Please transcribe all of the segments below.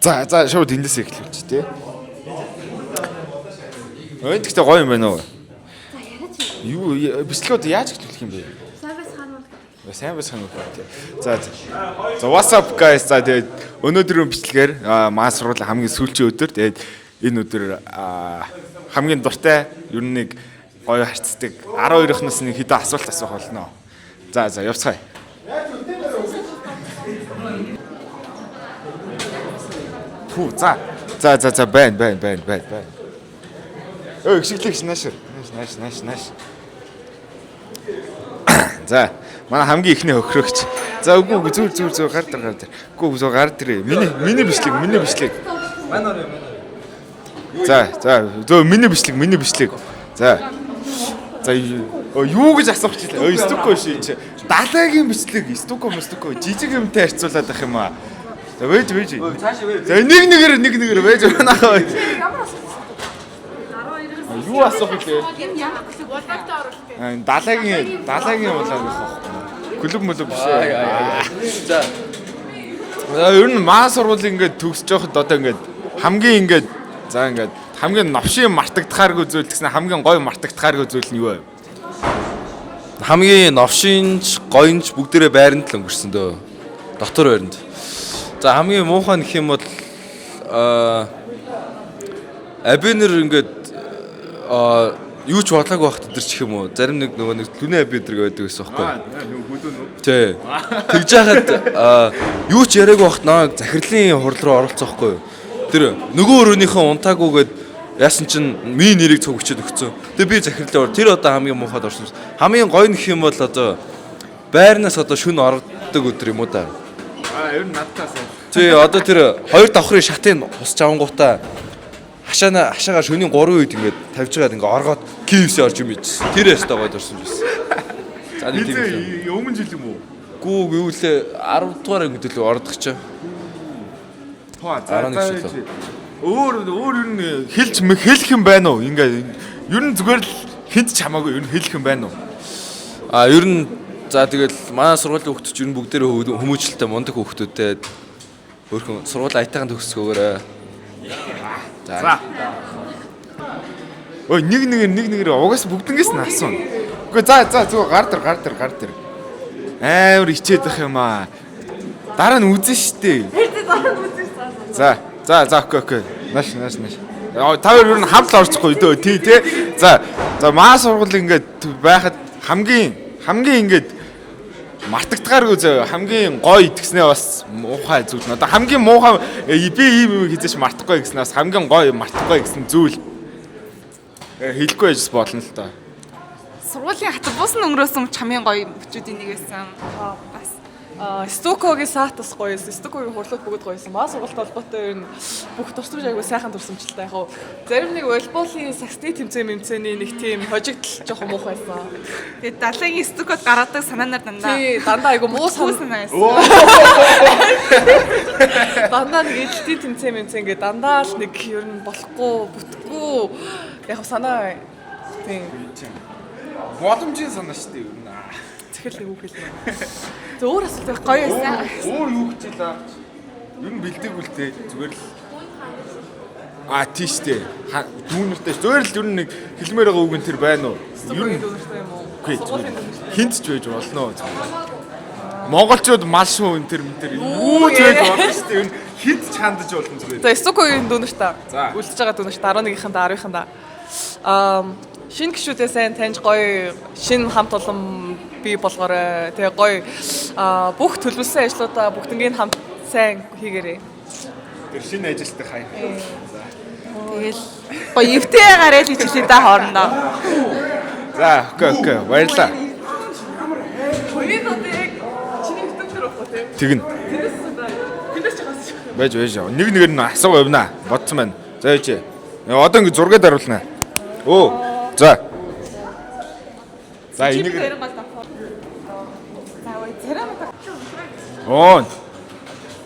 За за шууд эндээс эхлүүлчих тий. Энд гэхдээ гоё юм байна уу? За яриач. Юу бичлэгүүд яаж эхлүүлэх юм бэ? Сайн байцгаана уу? Сайн байцгаана уу тий. За за. За what's up guys? За тэгээд өнөөдрийн бичлэгээр маа сургуулийн хамгийн сүүлчийн өдөр. Тэгээд энэ өдөр хамгийн дуртай ер нь нэг гоё харцдаг 12-охноос нэг хэдэн асуулт асуух болно. За за явцгаая. Фу за. За за за байна байна байна байна байна. Өө ихшиглэгч наашир. Нааш нааш нааш нааш. За манай хамгийн ихний хохирогч. За үгүй үгүй зүр зүр зүр гар дээр гар дээр. Үгүй зүр гар дээр. Миний бичлэг миний бичлэг. За за зөө миний бичлэг миний бичлэг. За. За юу гэж асуух чи лээ? Стуко ший чи. Далайгийн бичлэг стуко мстуко жижиг юмтай харьцуулаад ах юм аа. За вэж вэж. За нэг нэгээр нэг нэгээр вэж манайхаа. Ямар асуулт асуух вэ? Юу асуух вэ? Энэ ямар клуб улаантай оруулах вэ? Далайгийн улаан гэх байхгүй. Клуб мөлөв биш ээ. За. За ер нь маа сургууль ингээд төгсөж байхад одоо ингээд хамгийн ингээд за ингээд хамгийн новшийн мартагдахааргүй зүйл гэсэн хамгийн гоё мартагдахааргүй зүйл нь юу вэ? Хамгийн новшинч, гоёнч бүгдээрээ байранд л өнгөрсөн дөө. Дотор байранд. За хамгийн муухай нь гэх юм бол абинер ингээд юу ч бодлоогүй байхад өдр ч гэх юм уу. Зарим нэг нөгөө нэг лүнэ аби өдр байдаг гэсэн байхгүй. Тий. Тэгж яхад юу ч яриаггүй байхад наа захирлын хурал руу оролцсон байхгүй юу. Тэр нөгөө өрөөнийхөө унтаагүйгээд яасан чинь миний нэрийг цуг өчөөд өгцөн. Тэгээ би захирлын ор тэр одоо хамгийн муухайд орсон. Хамгийн гоё нь гэх юм бол одоо байрнаас одоо шүн ордог өдөр юм уу да. Аа ер нь надтаас. Тий одоо тэр хоёр давхрын шатын хусч авангуудаа хашаана хашаагаар шөнийн 3 үед ингээд тавьж байгаад ингээд оргоод KFC орж юм ийжсэн. Тэр ястай гоё орсон байсан. За нэг тийм л. Өмнө жил юм уу? Гүү юу лээ 10 дугаар ангид л ордог чи. Тоо за 11 жил. Өөр өөр ер нь хэлж хэлэх юм байна уу? Ингээд ер нь зүгээр л хинт ч хамаагүй ер нь хэлэх юм байна уу? А ер нь за тэгэл манай сургуулийн хүүхдүүд ч ер нь бүгдээрээ хүмүүжлэлтэй мундаг хүүхдүүдтэй өөрхөн сургууль аятайхан төгсгөөрэй. За. Ой нэг нэгээр нэг нэгээр угаас бүгднгээс нь асууна. Үгүй за за зүгээр гар дээр гар дээр гар дээр. Амар ичээд ах юм аа. Дараа нь үзэн штэ. За за за окей окей. Нааш нааш нааш. Та хоёр ер нь хамт л орчихгүй дөө тий тий. За за маа сургууль ингээд байхад хамгийн хамгийн ингээд мартагдгааргүй зөө хамгийн гоё тэгснээ бас муухай зүйл нь одоо хамгийн муухай би ийм юм хийжээч мартахгүй гэсэн бас хамгийн гоё мартахгүй гэсэн зүйл хэлэхгүй байжс болно л доо. Сургуулийн хатбуус нь өнгөрөөсөн хамгийн гоё мөчүүдийн нэг байсан. Бас Стукогийн саат бас гоё байсан. Стукогийн хурлууд бүгд гоё байсан. Маа сургуультай холбоотой ер нь бүх турсамж айгуу сайхан турсамжлалтай яг хав. Зарим нэг волейболын саксны тэмцээн мэмцээний нэг тийм хожигдол жоохон муухай байсан. тэгээд далайгийн стукод гаргадаг санаанаар дандаа. Тий, дандаа айгуу муу Муу сан. санаа байсан. Дандаа нэг эдэлтийн тэмцээн мэмцээн ингээ дандаа л нэг ер нь болохгүй, бүтггүй яг хав санаа тий Боломжийн санаа шүү дээ ер нь. захирал нэг үг хэлнэ. Зөв өөр асуулт байхгүй. Гоё байсан. Өөр юу гэж хэлээ? Ер нь бэлдээгүй л те зүгээр л А тий штэ. Дүүнертэй зүгээр л ер нь нэг хэлмээр байгаа үг нь тэр байна уу? Ер нь Стукогийн дүүнертэй юм уу? үгүй Сургуулийн зүгээр. дүүнертэй. Хинт ч байж болно зүгээр. Монголчууд мал шүү энэ төр мэн төр юу ч байж болно шүү дээ. Ер нь хинт ч хандаж болно зүгээр. За Стукогийн дүүнертэй. За. Үлдэж байгаа дүүнертэй 11-ийнхэнд 10-ийнхэнд аа шинэ гişүүдээ сайн таньж гоё шинэ хамт олон бий болгоорой. Тэгээ гоё бүх төлөвлөсөн ажлуудаа бүгднгийн хамт сайн хийгээрэй. Тэр шинэ ажилтны хай. Тэгэл гоё эвтэй гараал гэж хэлээ да хоорондоо. За окей окей баярлаа. Хоёрын одоо яг чиний YouTube дээр байхгүй тийм. Тэгнь. Тэрээс тэрээс ч хасчих. Байж байж. Нэг нэгээр нь асуу явна. Бодсон байна. За яж. Одоо ингэ зургийг даруулна. Өө. За. За энийг Хоёрын гол давхар. За ой царай мата. Оо.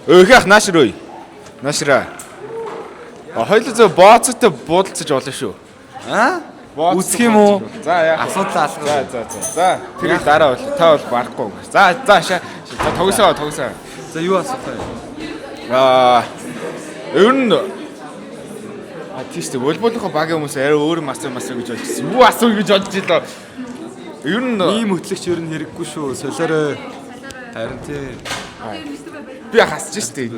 Өөх нааш руу. Наашраа. А хоёул зөв бооцтой буудалцаж болно шүү. Аа? Бооцтой Үзэх юм уу? За яах. Асуудал алга. За за за. За тэрийг дараа бол та бол барахгүй. За за ша. За тогсоо тогсоо. За юу асуух вэ? Аа. Ер нь тийш үү. Волейболынхоо багийн хүмүүс арай өөр юм асуу гэж бодож ирсэн. Юу асуу гэж бодож илээ. Ер нь Ийм хөтлөгч ер нь хэрэггүй шүү. Солиорой. Харин тий. Би хасж штэ.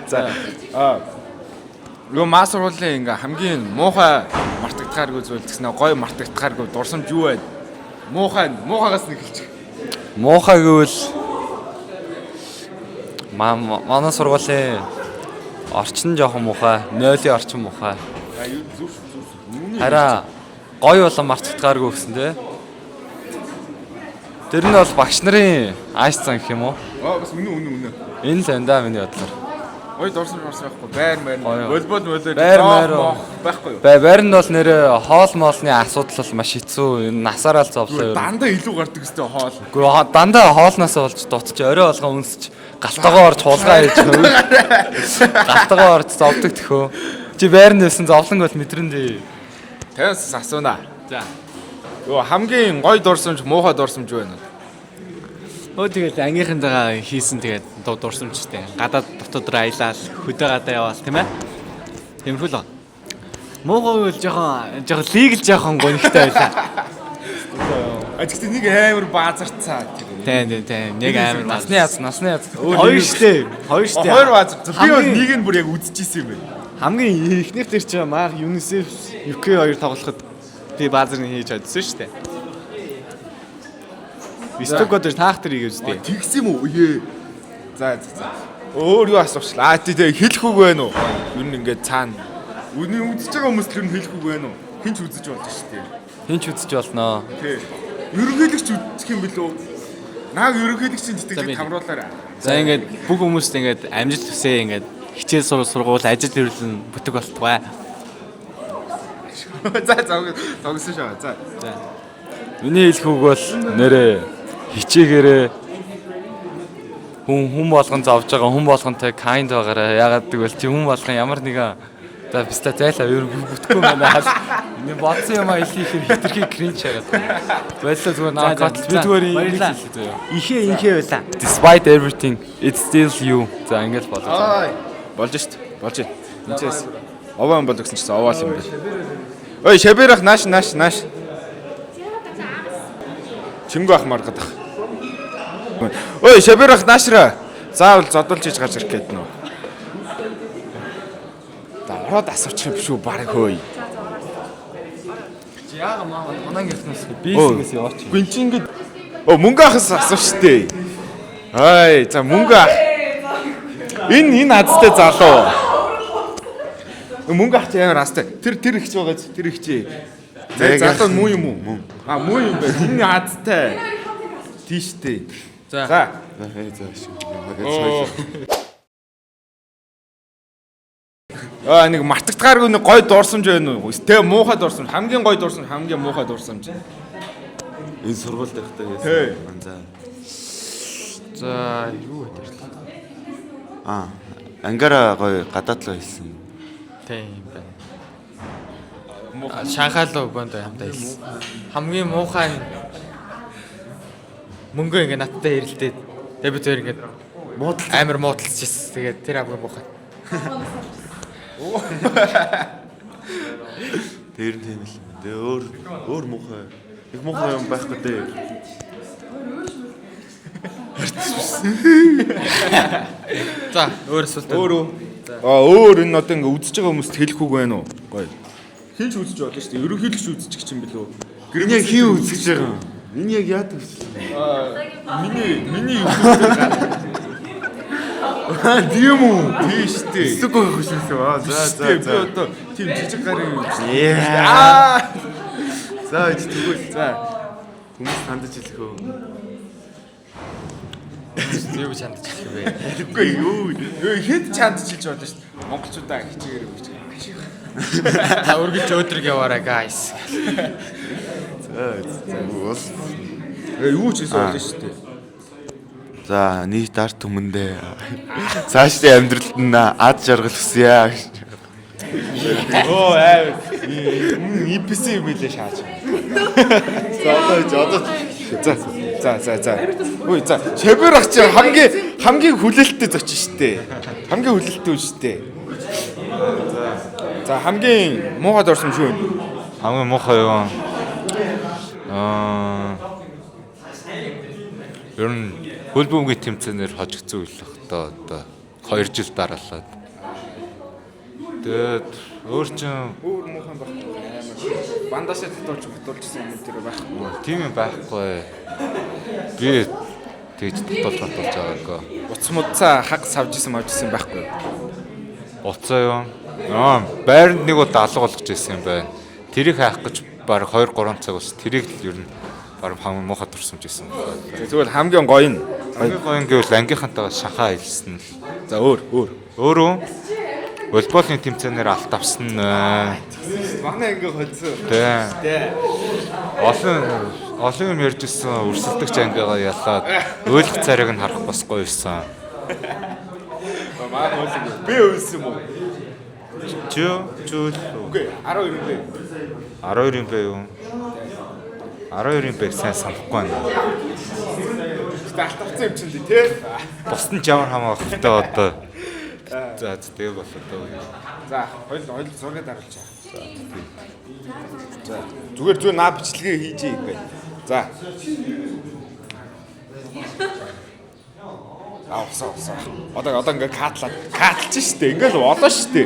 За. Юу маа сургуулийн ингээ хамгийн муухай мартагдахааргүй зүйл гэснээр гоё мартагдахааргүй дурсамж юу вэ? Муухай муухагаас нэг хэлчих. Муухай гэвэл манай сургуулийн орчин жоохон муухай, нойлын орчин муухай. Юу зүг зүг. Хараа гоё болон мартагдахааргүй гэсэн тий. Тэр нь бол багш нарын ааш зан гэх юм уу? Бас үнэн үнэн үнэн. Энэ л энэ да миний бодлоор. Гоё дурсамж марсан байхгүй байр байр. Волейбол молоор Байр майр байхгүй юу? Байр нь бол нэрээ хоол моолны асуудал бол маш хэцүү. Энэ насаараа л зовлоо ер нь. Дандаа илүү гардаг өстэй хоол. Үгүй дандаа хоолноосоо болж дутж орой болгон үнсч галтайгаа орж хулгай хийж хөө. Галтайгаа орж зовдөг төхөө. Чи байранд байсан зовлон бол мэдрэн дээ. Танаас асууна. За. Юу хамгийн гоё дурсамж муухай дурсамж юу байна вэ? Тэгэл ангийнхантайгаа хийсэн тэгээд дурсамжтай. Гадаад дотоод руу аялал, хөдөө гадаа яваал тийм ээ. Тиймэрхүү л. Муухай бол жоохон лигэл жоохон гонхтой байлаа. Гэхдээ нэг амар баазарцаа тэр. Тийм. Нэг амар Насны яз, насны яз. Хоёр штэ. Хоёр штэ. Хоёр баазар. Би бол нэг нь бүр яг үзчихсэн юм байна. Хамгийн ихнийх тэр чинь маах UNICEF UK хоёр тоглоход би баазарны хийж чадсан штэ. Вистокод таах тэр хийгээв штэ. Тэгсэн юм уу? Ээ. За. Өөр юу асуучлаа? Тий хэлэх үг байна уу? Ер нь ингээд цаана. Үний үзэж байгаа хүмүүс л ер нь хэлэх үг байна уу? Хин ч үзэж болно шүү дээ. Хин ч үзэж болно. Тий. Ерөнхийлөгч үзэх юм билүү? Нааг ерөнхийлөгчийн тэтгэлгийг хамруулаарай. За ингээд бүх хүмүүст ингээд амжилт хүсье, ингээд хичээл сургууль ажил хэвлэл нь бүтэг болтугай. За зогсон шүү. За. Миний хэлэх үг бол нэрээ хичээгээрээ хүн болгон зовж байгаа хүн болгонтой kind байгаарай. Яагаад гэвэл чи хүн болгон ямар нэгэн за биста зайлаа ер нь бүтэхгүй байна. Энэ бодсон юм а хэлхийхээр хитрхи кринж хагаад. Баярлалаа зүгээр наа би зүгээр юм хэлээ заяа. Ихээ байлаа. Despite everything it's still you. За ингэж болоо. Болж шít. Болж. Энэчээс овоо юм бол гэсэн чинь овоо л юм байна. Ой шабирах нааш. Чингүү ах маргадах. Ой шабирах наашра. Заавал зодуулж хийж гарч ирэх гээд нөө. За ороод асуучих юм шүү баг хөөе. Яага маа манай гэртнээс бизнес яваач. Гүн чи ингэж мөнгө ахас асууш штэ. Ай за мөнгө ах. Энэ азтай залуу. Мөнгө ах чи амар азтай. Тэр ихч байгаа чи тэр ихч. За залуу муу юм уу? Муу. А муу юм байна. Энэ азтай. Тийш дээ. За. За шүү. Нэг мартагдгааргүй нэг гой дурсамж байна уу? Тэ муухай дурсамж, хамгийн гой дурсамж, хамгийн муухай дурсамж. Энэ сургууль дахтай хийсэн. За. За юу гэдэг вэ? Ангара гоё гадаад л хийсэн. Тийм байна. Шанхай руу бонд хамтаа хийсэн. Хамгийн муухай нь мөнгө ингээ надтай хэрэлдээд тэгээ би зөвөр ингээ амар муудалцчихсэн. Тэгээд тэр хамгийн муухай. Тэр нь тийм л. Тэгээ өөр муухай. Их муухай юм байхгүй дээ. За өөр асуулт. Өөр үү? Өөр энэ одоо ингээ үзэж байгаа хүмүүст хэлэх үг байна уу? Гоё. Хин ч үзэж болно шүү дээ. Ерөнхийлөгч үзчих чинь билүү? Энэ яг хин үзэж байгаа юм? Энэ яг яадаг вэ? Миний Тийм үү? Тийм шүү дээ. Зүггүй хөшөөсөн. За. Би одоо тийм жижиг гарын юм шүү. За тэгвэл за. Хүмүүс хандаж хэлэх үү? Юу гэж хандаж хэлэх вэ? Үгүй юу. Хэд ч хандаж хэлж болно шүү дээ. Монголчуудаа хичээгээр өгч. Та үргэлж өдрөг яваарай guys. За бол Юу ч хийсэн болно шүү дээ. За нийт ард түмэндээ цаашдын амьдралд нь ад жаргал хүсье. Өө аа. NPC юм билээ шааж. За одоо За. Үй за. Шабир ах чи хамгийн Хамгийн хүлээлттэй зочин штэ. Хамгийн хүлээлттэй үн штэ. За хамгийн муухай дурсамж юу вэ? Хамгийн муухай юу? Ер нь хөл бөмбөгийн тэмцээнээр хожигдсон үйл л доо одоо 2 жил дараалаад. Тэгээд өөр чин өөр муухай байхгүй амар. Бандаашаа татуулж батуулжсэн юм тэр байхгүй. Тийм юм байхгүй. Би тэгж татуулж батуулж байгаагүй. Уц муцаа хаг савж исэн мавж исэн байхгүй. Уцаа юу? Байранд нэг удаа алга болгож ирсэн юм байна. Тэрийг хайх гэж баг 2 3 цаг бас тэрийг л ер нь баг хамгийн муухай дурсамж ирсэн. Тэгвэл хамгийн гоё нь хамгийн гоё нь гэвэл ангийнхантайгаа шахаа илсэн л. За өөр өөр. Өөрөө волейболын тэмцээнээр алт авсан нь. Манай анги холсон. Тий. Олон юм ярьж ирсэн, өрсөлдөгч ангигаа ялаад уйлах царайг нь харах бас гоё байсан. Манай хөлсөн. Би өлсөн юм уу? Чи зүйл. Үгүй 12 юм бэ. 12 юм бэ юу? 12 юм бэ сайн санахгүй байна. Гэтэ алт авсан юм чинь тий. Бусд нь ч ямар хамаа хэрэгтэй одоо. За тэгээ болоо доо. За хоёул хоёул зураг даруулчих. За зүгээр зүгээр наа бичлэгээ хийж ий гэх. За. Авсаа авсаа. Одоо ингээ катлаад катлж штэ. Ингээл олоо штэ.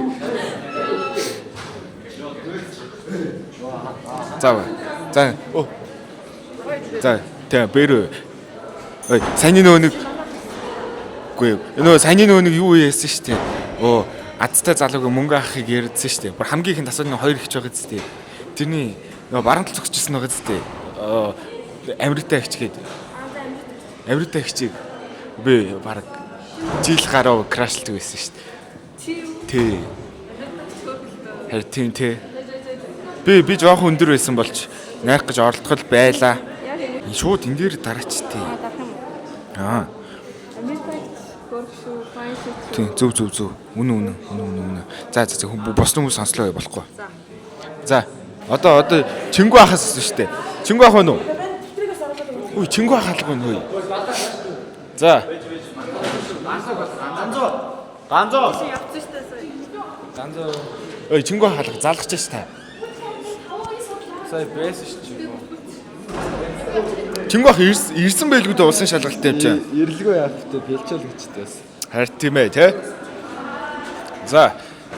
За. За. Оо. За тэгээ бэрөө. Ой, саяны нөгөө нэг үгүй нөгөө саяны нөгөө нэг юу яасан штэ. Оо, азтай залуугийн мөнгө авахыг ярьдсан штэ. Бүр хамгийн ихэнд асуудал нь хоёр хич байгаа зү. Тэрний нөгөө баруун тал зогсчихсон байгаа зү. Аа, Америкт агч гээд. Америкт агчийг би баг жил гаруй крашлдаг байсан штэ. Тий. Харин тийм тий. Би жоохон өндөр байсан болж найрах гэж оролдохол байлаа. Шууд энэ дээр дараач тий. Аа. Тийм зөв зөв зөв. Үнэ үнэ үнэ үнэ үнэ. За за за босны хүмүүс сонслоо болохгүй. За одоо Чингү ахаас асуусан шүү дээ. Чингү ах байна уу? Үгүй Чингү ах алга байна хөөе. За. Ганзоо. Ганзоо. Ой Чингү ах алга залгаж ш та. Сая байсан шүү дээ. Чингү ах ирсэн байлгүй дээ улсын шалгалт юм чинь. Ирлгүй яах вэ? Бэлчэл гэжтэй байсан. Харин тийм ээ тий. За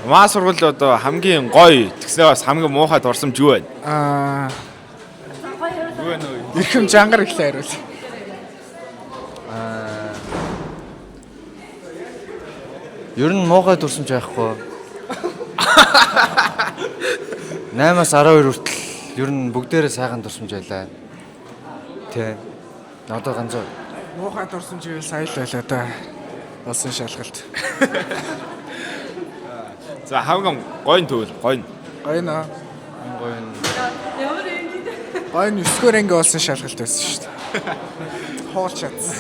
маа сургууль одоо хамгийн гоё тэгснээ бас хамгийн муухай дурсамж юу байна? Аа. Юу байна вэ? Эрхэм жангар ихлэ хариул. Аа. Ер нь муухай дурсамж байхгүй. 8-аас 12 хүртэл ер нь бүгдээрээ сайхан дурсамж байлаа. Тэ. Одоо ганцоо. Муухай дурсамж гэвэл сая л байлаа да. Улсын шалгалт. За хамгийн гоё нь тэгвэл гоё нь. Гоё нөө. Гоё нь. Ямар юм гэдэг. Гоё нь 9-р анги улсын шалгалт байсан шүү дээ. Хуулж чадсан.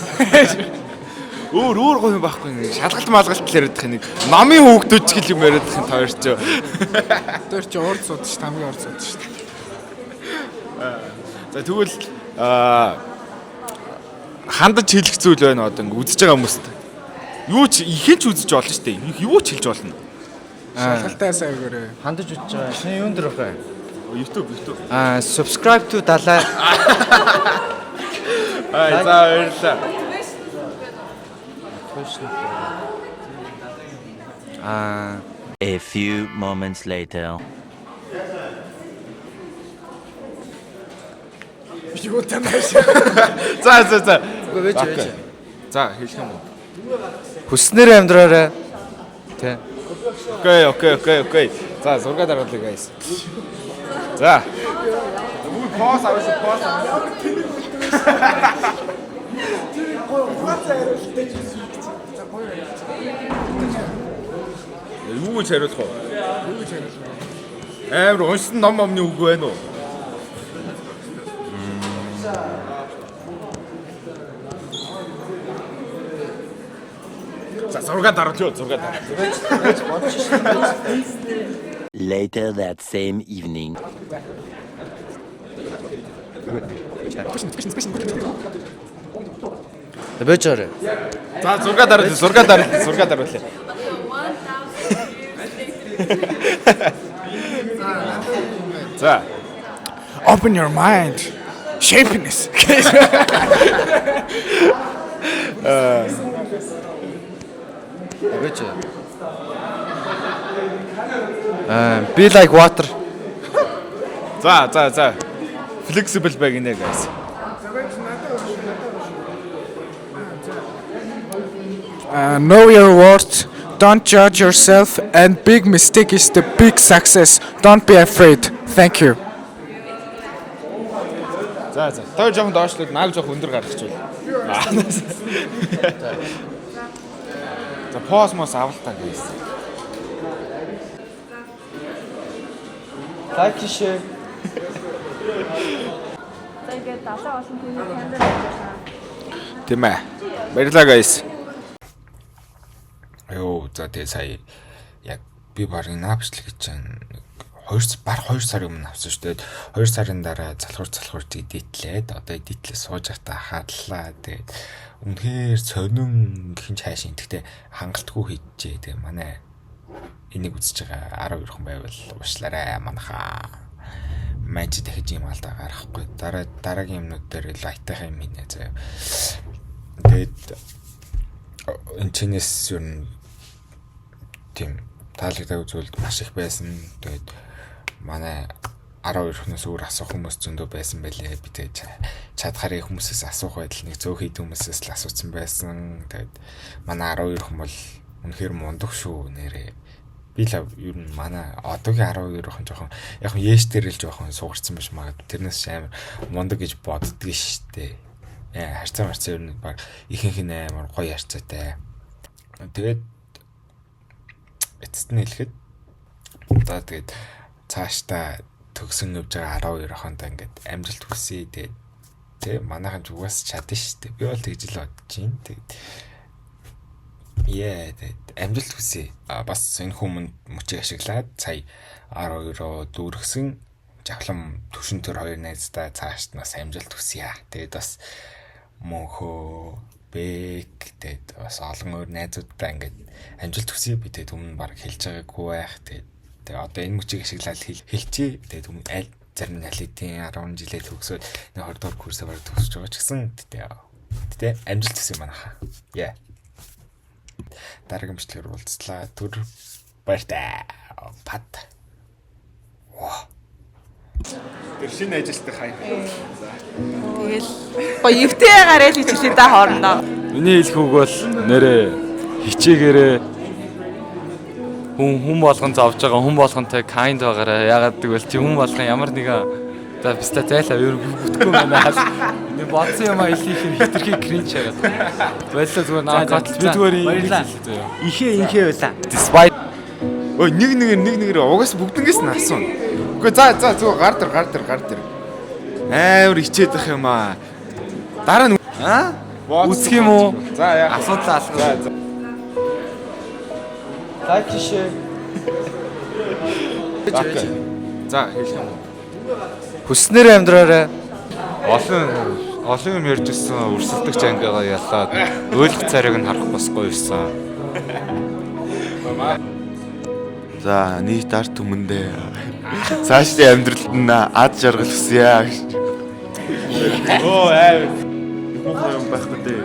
Өөр өөр гоё юм байхгүй нэг шалгалт малгалт л яриад их нэг номын хүүхдүүд ч гэл юм яриад их та хоёр ч. Тэр чи урд сууд шүү дээ, хамгийн урд сууд шүү дээ. За тэгвэл хандаж хэлэх зүйл байна одоо ингэ үзэж байгаа хүмүүст. Юу ч ихэн ч үзэж болно шүү дээ. Юу ч хэлж болно. Шалгалтаа сайн өгөөрэй. Хандаж үзэж байгаа. Шинэ юун дээр байх вэ? YouTube YouTube. Аа, subscribe to Далай. Аа за баярлалаа. Аа. A few moments later. Юу танаас. За за за. Үгүй вэж вэж. За хэлэх юм уу? Хүснээр амьдраарай. Тэ. Окей, окей, окей, окей. За зураг даруулъя guys. За. Үгүй поз авах шүү, поз авах. Тэр гоё ухаацаа хариулттай ч юм гэж. За гоё хариулт. Юу гэж хариулах вэ? Юу гэж хариулах вэ? Амар уншсан ном номны үг байна уу? За зураг даруулъя, зураг даруулъя. Later that same evening. Бэж орой. За зураг даруул, зураг даруул, зураг даруулъя. За. Open your mind. Shapeness. Бэж. Be like water. За за за. Flexible бай гинэ guys. Know your worth. Don't judge yourself, and big mistake is the big success. Don't be afraid. Thank you. За за. Той жоохон доошлоод нааг жоохон өндөр гаргачихвал. За поз мос авалтаа guys. Like share. За ингээд далай олон хүний камер байж байгаа. Тийм ээ. Баярлалаа guys. Йоо за тэгээ сая яг би баг наапчлаг гэж чинь 2 сарын өмнө авсан шүү дээ. 2 сарын дараа залхуур эдитлээд одоо эдитлээ сууж хата хадлаа. Тэгээд үнэхээр сонин гинч хайшин. Гэхдээ хангалтгүй хийжээ. Тэгээ манай энийг үзэж байгаа 12 хүн байвал уушлаарай манайхаа. Мань чи дахиж юм алдаа гаргахгүй. Дараагийн юмнууд дээр илүү айтайхан юм хийнэ заяа. Тэгээд энэ чинээс ер нь тийм таалагдаагүй зүйлд маш их байсан. Тэгээд манай 12 хүнээс өөр асуух хүмүүс зөндөө байсан байлээ. Би тэгээд чадхаарыг хүмүүсээс асуух байдал нэг зөөх хэд хүмүүсээс л асуусан байсан. Тэгээд манай 12 хүн бол үнэхээр мундаг шүү нэрээ. Би л ер нь манай одоогийн 12 хүн жоохон яг нь ээш дээр л жоохон суугарсан биш магад. Тэрнээс амар мундаг гэж боддгийг штэ. Харьцаа марцаа ер нь баг ихэнх нь амар гоё харьцаатай. Тэгээд эцэст нь хэлэхэд за тэгээд цаашдаа төгсөн явж байгаа 12 хонтой ингээд амжилт хүсье. Тэгээд тэ манайхан ч угаас чадна шүү дээ. Би бол тэгж л бодож байна. Тэгээд тэгээд амжилт хүсье. Бас энэ хүмүүнд мөчийг ашиглаад сая 12-оо дүүргсэн жавхлан төвшин төр хоёр найздаа цаашд нас амжилт хүсье. Тэгээд бас мөнхөө бэк тэгээд бас олон өөр найзуудтай ингээд амжилт хүсье. Би тэгээд өмнө баг хэлж байгаагүй байх. Тэгээд одоо энэ мөчийг ашиглаад хэлчихье. Тэгээд өмнө аль зарим нь аль хэдийн 10 жилээ төгсөөд нэг 20 дугаар курсээ баг төгсөж байгаа ч гэсэн тэгтээ амжилт хүсье манайхаа. Яа. Дараагийн бичлэгээр уулзлаа. Түр баяртай. Пад. Ваа. Тэр шинэ ажилтны хай. Тэгэл гоё эвтэй гараал гэж хэлээ да хоорондоо. Миний хэлэх үг бол нэрээ хичээгээрээ хүн болгон зовж байгаа, хүн болгонтой kind байгаарай. Ягаад гэвэл чи хүн болгон ямар нэгэн за биста зайлаа ер бүтэхгүй байна. Нэг бодсон юм а хэлэх юм хитрхи кринж яагаад. Баярлалаа зүгээр наа би зүгээр баярлалаа. Ихээ байлаа. Despite Ой нэг нэгээр угаас бүгднгээс нь асууна. Үгүй за за зүгээр гар дээр. Амар ичээд ах юм аа. Дараа нь аа үзэх юм уу? За яа. Асуудал алга. За. Like share. За хэлэх юм уу? Хүснээр амьдраарай. Олон юм ярьж ирсэн өрсөлдөгч ангигаа ялаад ойлгох царайг нь харах бас гоё байсан. За нийт ард түмэндээ цаашдын амьдралд нь ад жаргал хүсье. Оо амар. Муухай юм байхгүй дээ.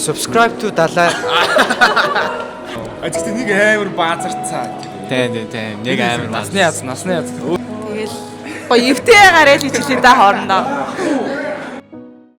Subscribe to Далай. А тэгтээ нэг амар баазарцаа. Тийм. Нэг амар насны яз. Тэгэл гоё эвтэй гараал гэж хэлээ да хоорондоо.